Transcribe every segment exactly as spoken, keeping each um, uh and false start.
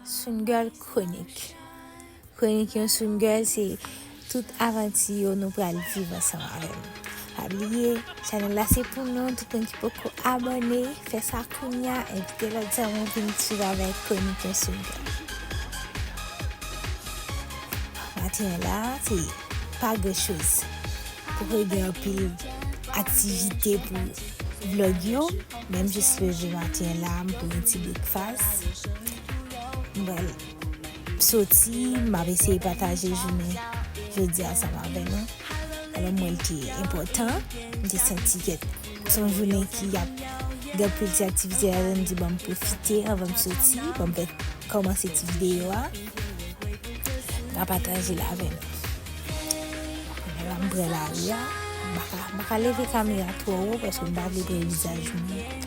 Soon Girl Chronik. Chronik yon Soon Girl se tout avanti yo nou pral viv ansanm avè m. Pa bliye, chanèl la se pou nou, tout moun ki poko abòne, fè sa kounya, envite lòt zanmi w vin swiv avèk Chronik yon Soon Girl. Maten an la, se pa gran choz. Poko gen anpil aktivite pou vlog yo, men m jis leve maten an la, m pran yon ti breakfast. M pral soti, m ap eseye pataje jounen jodi a ansanm avè nou. Alò, m wè l te enpòtan. M te santi kèt se yon jounen ki ap gen anpil ti aktivite ladan l, m di, "Ban m pwofite anvan m soti, ban m fè kòmanse ti videyo a." M ka pataje l avè nou. Kounye a la, m pran lari a. M pa ka, m pa ka leve kamera twò wo paske m pa vle pran vizaj moun.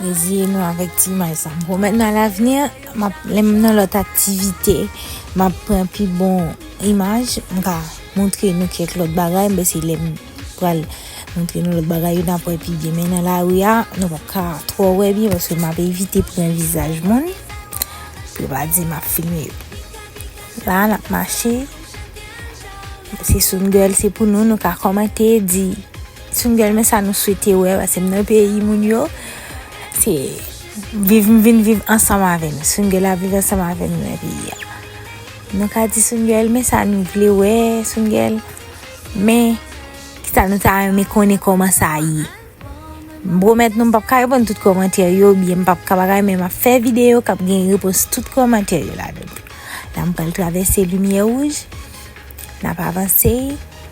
Reziye nou avèk ti imaj sa. M pwomèt nou alavni, m ap, lè m nan lòt aktivite, m ap pran pi bon imaj, m ka montre nou kèk lòt bagay, men se lè m pral montre nou lòt bagay yo, n ap wè pi byen. Men nan lari a, nou p ap ka twò wè byen, paske m ap evite pran vizaj moun, pou yo pa di m ap filme yo. La, n ap mache. Se Soon Girl, se pou nou, nou ka kòmante, di Soon Girl, men sa nou swete wè, paske m nan peyi moun yo, se viv, m vin viv ansanm avè nou. Soon Girl ap viv ansanm avè nou nan peyi a. Nou ka di Soon Girl, men sa nou vle wè, Soon Girl, men kisa nou ta renmen konnen kòman sa ye. M pwomèt nou, m p ap ka reponn tout kòmantè yo, oubyen m p ap ka bagay, men m ap fè videyo k ap gen repons tout kòmantè yo ladan. La, m pral travèse limyè wouj. N ap avanse,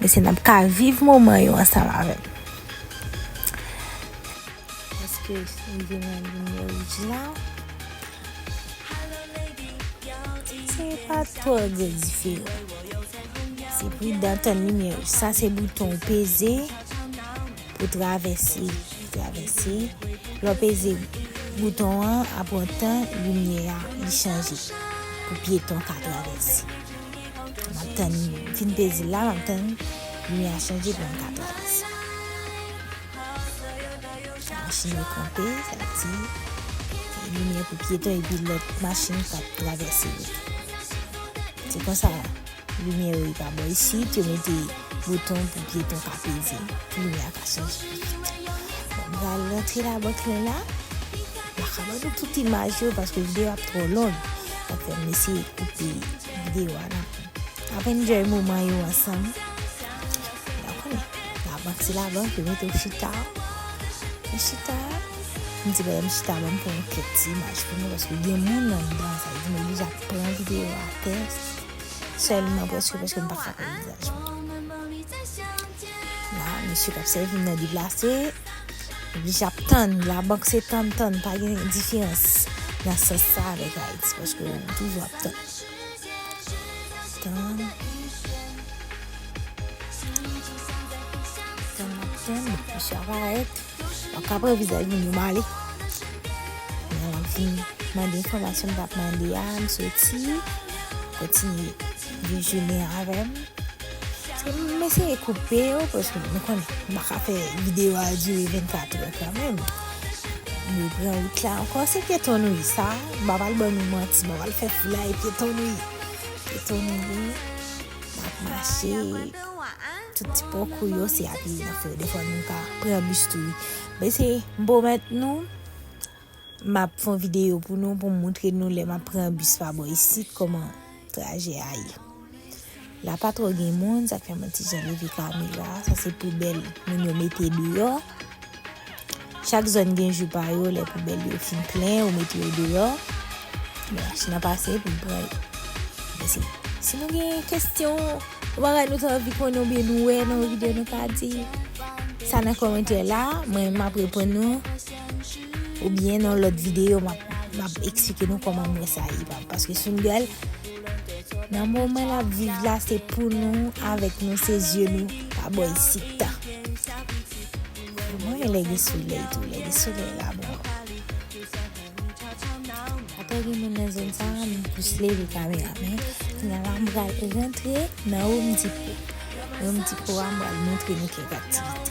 men se n ap ka viv moman yo ansanm avè m. Èske m gen nan limyè wouj la? Se pa twò gran diferan. Se pridan tann limyè wouj. Sa se bouton w peze pou travèse. Travèse. Lè w peze bouton an, apre yon tan, limyè a, li chanje. Pou pyeton ka travèse. M ap tann, m fin peze l la, m ap tann limyè a chanje pou m ka travèse. Machin yo kanpe, sa di limyè pou pyeton epi lòt machin k ap travèse yo. Se konsa limyè yo ye pa bò isit, yo mete bouton pou pyeton ka peze, pou limyè a ka chanje pi vit. Bon, m pral rantre labank lan la. M pa ka ban nou tout imaj yo paske videyo ap twò long. Sa fè m eseye koupe videyo a nan Ap enjoy moman yo ansanm. Ou konnen, labank se labank, yo mete w chita. Ou chita. M di, "Bèl, m chita, ban m pran yon kèk ti imaj pou nou, paske gen moun anndan, sa vle di m oblije ap pran videyo atè sèlman, prèske, paske m pa ka pran vizaj mwen." La, mesye k ap sèvi m nan deplase, m oblije ap tann. Labank se tann, tann, pa gen diferans nan sans sa avèk Ayiti, paske ou toujou ap tann. Tann. Tann, ap tann, mesye a parèt. M ap ka pran vizaj moun yo m ale. Men m ap vin mande enfòmasyon m t ap mande a, m soti. Kontinye viv jounen avè m. Se m eseye koupe yo, paske nou konnen, m pa ka fè videyo a dire vennkat è kanmenm. Nou pran wout la ankò, se pyeton nou ye sa. M pa pral ban nou manti, m pa pral fè foulay, pyeton nou ye. Pyeton nou ye. N ap mache. Tout ti pakou yo, se apiye n ap fè yo. Defwa nou ka pran bis tou, wi. Men se, m pwomèt nou, m ap fè yon videyo pou nou, pou m montre nou lè m ap pran bis pa bò isit, kòman trajè a ye. La pa twò gen moun, sa k fè mwen ti jan leve kamera. Sa se poubèl moun yo mete deyò. Chak zòn gen jou pa yo, lè poubèl yo fin plen, yo mete yo deyò. Men machin nan pase pou l pran yo. Men si, si nou gen kesyon, yon bagay nou te anvi konnen oubyen nou wè nan yon videyo, nou ka di sa nan kòmantè la, mwen m ap reponn nou. Oubyen nan lòt videyo, m ap, m ap eksplike nou kòman m wè sa ye, pa, paske Soon Girl, nan moman l ap viv la, se pou nou, avèk nou, se zye nou, pa bò isit. Mwen renmen lè gen solèy tou, lè gen solèy la, bon. Atò gen moun nan zòn sa, m plis leve kamera, men kounye a la, m pral rantre nan Home Depot. Nan Home Depot a, m pral montre nou kèk aktivite.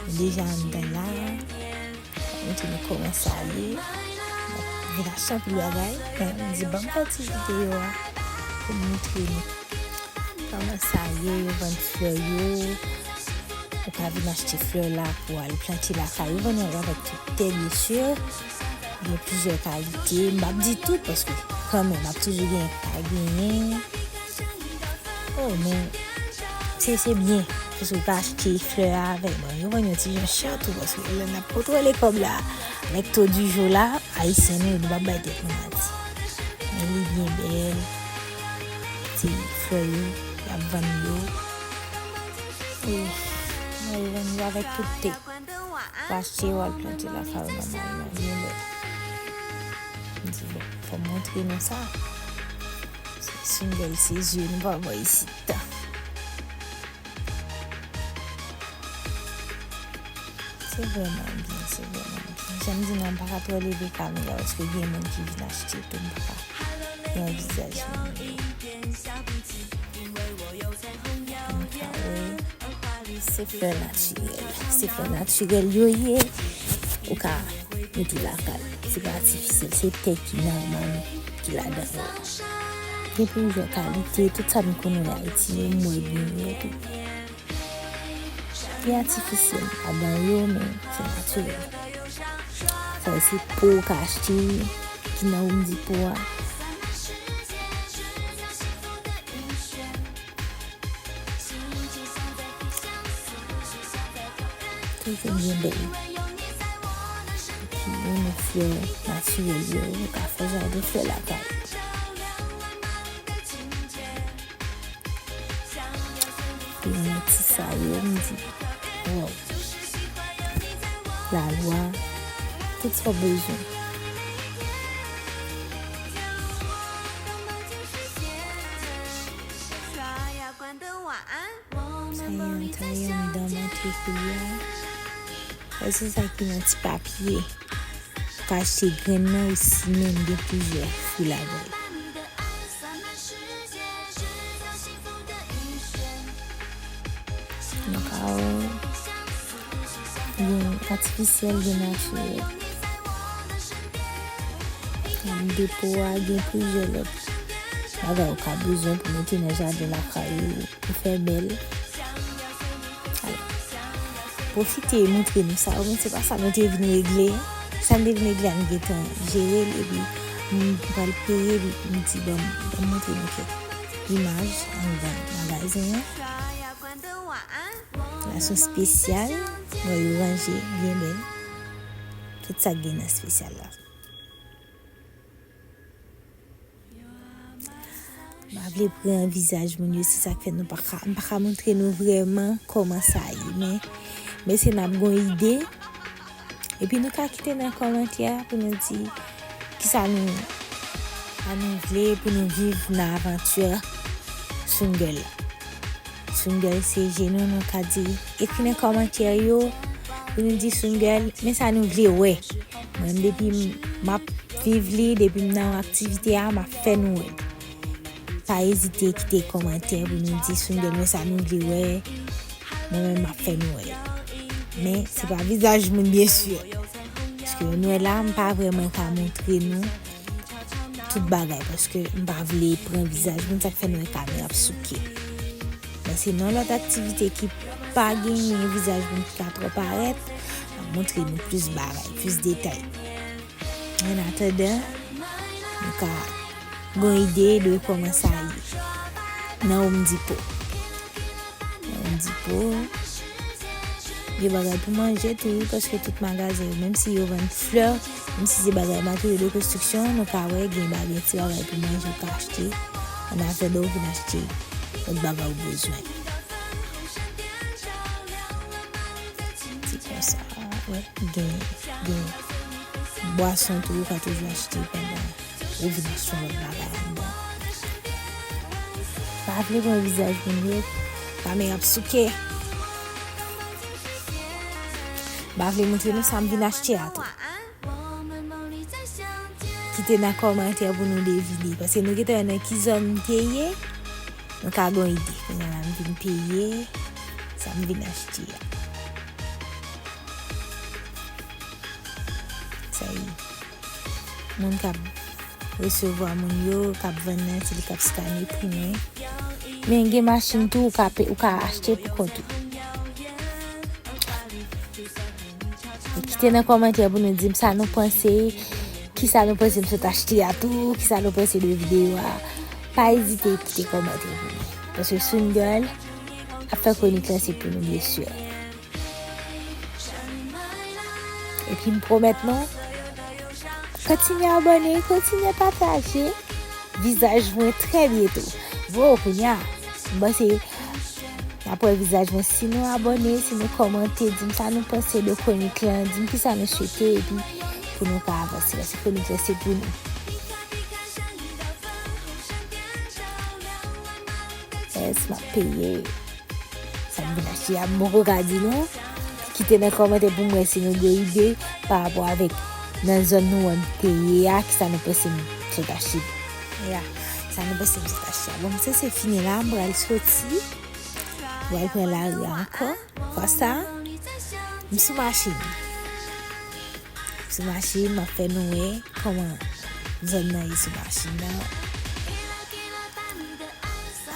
Nou deja anndan la, montre nou kòman sa ye. M ap Vin achte anpil bagay, men m di ban m fè ti videyo a pou m montre nou kòman sa ye, yo vann flè yo. Ou ka vin achte flè la pou al plante lakay ou, vann yo avèk tout tè, byen si. Gen plizyè kalite, m p ap di tout, paske kanmenm, ap toujou gen pa genyen. Oh, men se, se byen. Paske w ka achte flè a avèk, bon, yo vann yon ti jan chè tou, paske lè n ap kontwole kòb la, avèk to di jou la, ayisyen nou ye, nou p ap bay tèt nou manti. Men li byen bèl. Ti flè yo, y ap vann yo. E, men yo vann yo avèk tout tè. W achte, w al plante lakay ou nòmalman, byen bèl. M di, bon, fò m montre nou sa. Se, single, se zye nou pa wè isit. Se vrèman byen, se vrèman byen. Jan m di nou an, m pa ka twò leve kamera paske gen moun ki vin achte tou, m pa ka pran vizaj moun yo. M ka wè, se flè natirèl. Se flè natirèl yo ye. Ou ka mete lakay. Se pa atifisyèl, se tè ki nòmal ki ladan yo. Gen plizyè kalite, tout sa nou konn wè Ayiti yo, m wè gen yo tou. Gen atifisyèl ladan yo, men se natirèl. Sa yo se po ou ka achte, ki nan Home Depot a. Toujou byen bèl. Ki renmen flè natirèl yo, yo ka fè jaden flè lakay. Pou yon ti sa yo, m di, waw. Lalwa, tout sa w bezwen. Sa ye, m ta ye anndan montre koulye a. Sa se sa ki nan ti papye. Ou ka achte grenn nan osi, men gen plizyè fwi ladan l. Nou ka wè, gen atifisyèl, gen natirèl. Home Depot a, gen plizyè lòt bagay ou ka bezwen pou mete nan jaden lakay ou, pou fè bèl. Alò, pwofite montre nou sa yo, men se pa sa nou te vin regle. Sa n te vin regle a, nou gentan jere l, epi m pral peye li, m di, ban m, ban m montre nou kèk imaj anndan magazen an. La se yon espesyal, bon, yo ranje byen bèl. Tout sa k gen nan espesyal la. M pa vle pran vizaj moun yo, se sa k fè nou pa ka, m pa ka montre nou vrèman kòman sa ye, men, men se n ap gon ide. Epi nou ka kite nan kòmantè a pou nou di kisa nou, sa nou vle pou nou viv nan avanti single la. Single se je nou, nou ka di, ekri nan kòmantè yo pou nou di single, men sa nou vle wè. Mwen, depi m, m ap viv li, depi m nan yon aktivite a, m ap fè nou wè. Pa ezite kite kòmantè pou nou di single, men sa nou vle wè. Mwen menm, m ap fè nou wè. Men, se pa vizaj moun, byen si. Paske nou wè la, m pa vrèman ka montre nou tout bagay, paske m pa vle pran vizaj moun, sa k fè nou wè kamera ap souke. Men se nan lòt aktivite ki pa genyen vizaj moun ki ka twò parèt, m ap montre nou plis bagay, plis detay. An atandan, nou ka gon ide de kòman sa ye nan Home Depot. Home Depot, gen bagay pou manje tou, paske tout magazen yo, menm si yo vann flè, menm si se bagay materyo de konstriksyon, nou ka wè gen bagay, ti bagay pou manje ou ka achte. An atandan ou vin achte lòt bagay ou bezwen. Ti konsa, wè, gen, gen bwason tou, ou ka toujou achte pandan ou vin achte yon lòt bagay anndan. Pa vle pran vizaj moun yo, kamera ap souke. Pa vle montre nou sa m vin achte a tou. Kite nan kòmantè pou nou devine, paske nou gentan wè nan ki zòn m te ye, nou ka gon ide. Kounye a la m vin peye sa m vin achte a. Sa ye. moun k ap resevwa moun yo, k ap vann nan, se li k ap skane pou mwen. Men gen machin tou ou ka pe, ou ka achte pou kont ou. E kite nan kòmantè pou nou di m sa nou panse, kisa nou panse m sot achte a tou, kisa nou panse de videyo a. Pa ezite kite kòmantè pou nou. Paske Sun Girl ap fè kwonik lan se pou nou, byen si. Epi m pwomèt nou, kontinye abòne, kontinye pataje. Vizaj mwen trè byento. Bon, kounye a, m panse n ap wè vizaj mwen si nou abòne, si nou kòmante, di m sa nou panse de kwonik lan, di m kisa nou swete, epi pou nou ka avanse. Paske kwonik lan se pou nou. Yes, m ap peye. Sa m vin achte a, m poko ka di nou. Kite nan kòmantè pou m wè si nou gen ide pa rapò avèk nan zòn nou wè m te ye a, kisa nou panse m sot achte. Ya, sa nou panse m sot achte a. Bon, m sanse fini la, m pral soti. M pral pran lari a ankò. Fwa sa, m sou machin. M sou machin, m ap fè nou wè kòman zòn nan ye sou machin nan.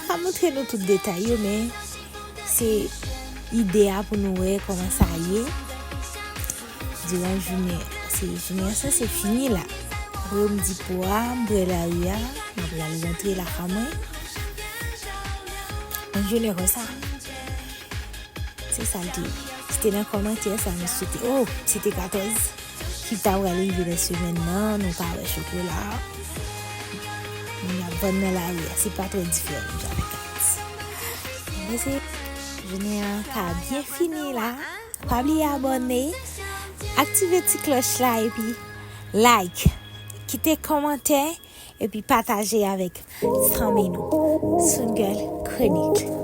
M pa montre nou tout detay yo, men se ide a pou nou wè kòman sa ye. Diran jounen, se jounen an sanse fini la. Apre m di po a, m pre lari a, m ap al rantre lakay mwen. Yon jounen konsa. Se sa l te ye. Kite nan kòmantè sa nou swete. Oh, se te katòz. Ki ta pral rive nan semèn nan, nou ka wè chokola. Moun ap vann nan lari a, se pa twò diferan menm jan avèk Ayiti. Mwen se jounen an ka byen fini la. Pa bliye abòne, aktive ti klòch la epi like, kite kòmantè, epi pataje avèk zanmi nou. Sun Girl Kwonik.